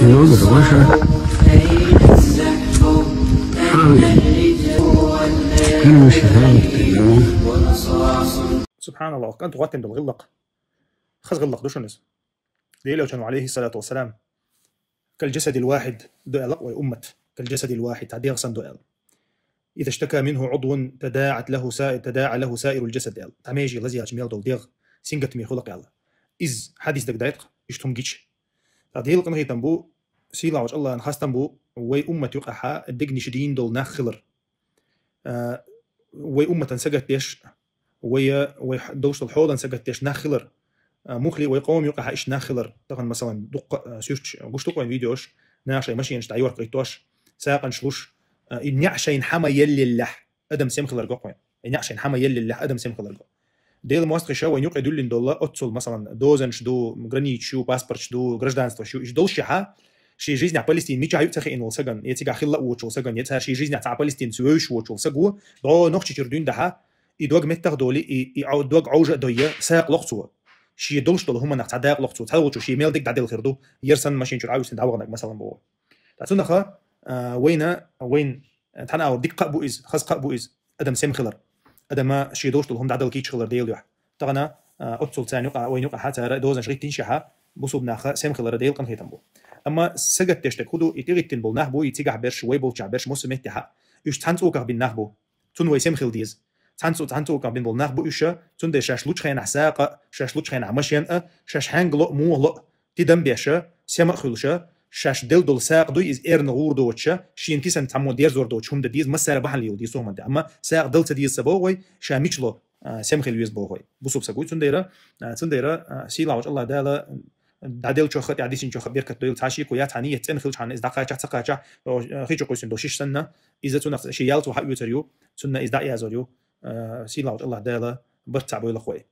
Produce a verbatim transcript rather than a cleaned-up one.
Йога, ваша. Хавы. Короче, хавы. СубханаллахӀ, кӀант гӀоттина дола гӀиллакх. Хаза гӀиллакх ду шуна из. Даьла Элчано, алейхи салату вассалам, «كالجسد الواحد», ду аьлла вай уммат. «كالجسد الواحد», цхьа дегӀ санна ду аьлла. «إذا اشتكى منه عضو تداعت له سا-، تداعى له سائر الجسد», аьлла. Цхьа меже лазаелча мел дола дегӀ сингаттаме хуьлу-кх аьлла. Иза хьадис дагадойту-кх, иштта хӀума гича. Ткъа Делан къинхетам бу, сийлахьчу Аллахьан хастам бу, вай уммат юкъахьа дегнаш дийна долу нах хилар. А, вай умматан сагатдеш, вай, вай х-, долуш долу хьолан сагатдеш нах хилар. А, мухли вай къоман юкъахьа иштта нах хилар. Тахана, масалан, дуккха, а, суьрташ гуш ду-кх вайн видеош, наха шайн машенаш дӀайоркхуьйтуш, сагӀанаш луш, а, и неӀ шайна хьама еллеллехь, адам сема хилар го-кх вайн. И неӀ шайна хьама еллеллехь, адам сема хилар го. Делан мостагӀаша вайн юкъе дуьллина долу оццул, масалан, дозанаш ду, границаш ю, паспорташ ду, гражданствош ю, иштта долушехьа, шен жизнехь Палестина мичахь ю ца хиъна волу сагана, я цигахь хилла а воцуш волу сагана, я цара шен жизнехь цхьа а палестинец вевзаш воцуш волу саг ву, дӀо нохчочуьра дуьйна дахьа, и дог меттах а долий, и, и Ӏо-, дог Ӏовжа а дойя, сагӀа лоху цо. Шен долуш долу хӀуманах цхьа дакъа лоху цо, цхьа волчо шен мел дерг дӀаделла хир ду, яра санна машен чуьра Ӏа вуьсина дӀаваханарг, масалан, боху. Ткъа цунах, а, вайна, тхьана а дика кхаъ бу иза, хаза кхаъ бу иза, адам сема хилар. Адама шен долуш долу хӀума дӀадала кийча хилар Делан дуьхьа. Тахана, а, оццул царна юкъа, вайн юкъахьа цара дозанаш гӀиттинчехьа, бусулба наха сема хилар Делан къинхетам бу. Амма сагатдеш дерг хӀун ду, и тӀегӀиттина болу нах бу, и цигахь берш, вай болчохь берш, массо а меттехьа. Уьш цхьана цӀоках бина нах бу. Цунна вай сема хила деза. Цхьана цӀо-, цхьана цӀоках бина болу нах бу уьш, цундела шаьш лучу хенахь сагӀа а, шаьш лучу хенахь машен а, шаьш хьаьнгало а, муха ло а, тидам беш, сема а хуьлуш, шаьш делла долу сагӀа дуй иза эрна гӀур доцуш, шена кисана цхьаммо дерзор доцуш хӀума дан деза, массара бахьана лело деза хӀуманна тӀе. Амма сагӀа дала ца деза ца боху вай, ша мича ло, а, сема хила веза боху вай. Бусулба саг вуй, цундела, а, цундела, а, сийлахьчу Аллахь Дала дӀаделлачохь а, тӀаьхьадисинчохь а беркат дойла, цхьа шеко яц хьан ниет цӀена хилчхьана, иза дӀакхачахь, ца кхачахь, о, хи чу къуьйсина долу шиш санна, иза цунах шен ялцо хьаоьцур ю, цунна иза дӀа а язор ю, а, сийлахьчу Аллахь Дала барт цхьаъ бойла вай.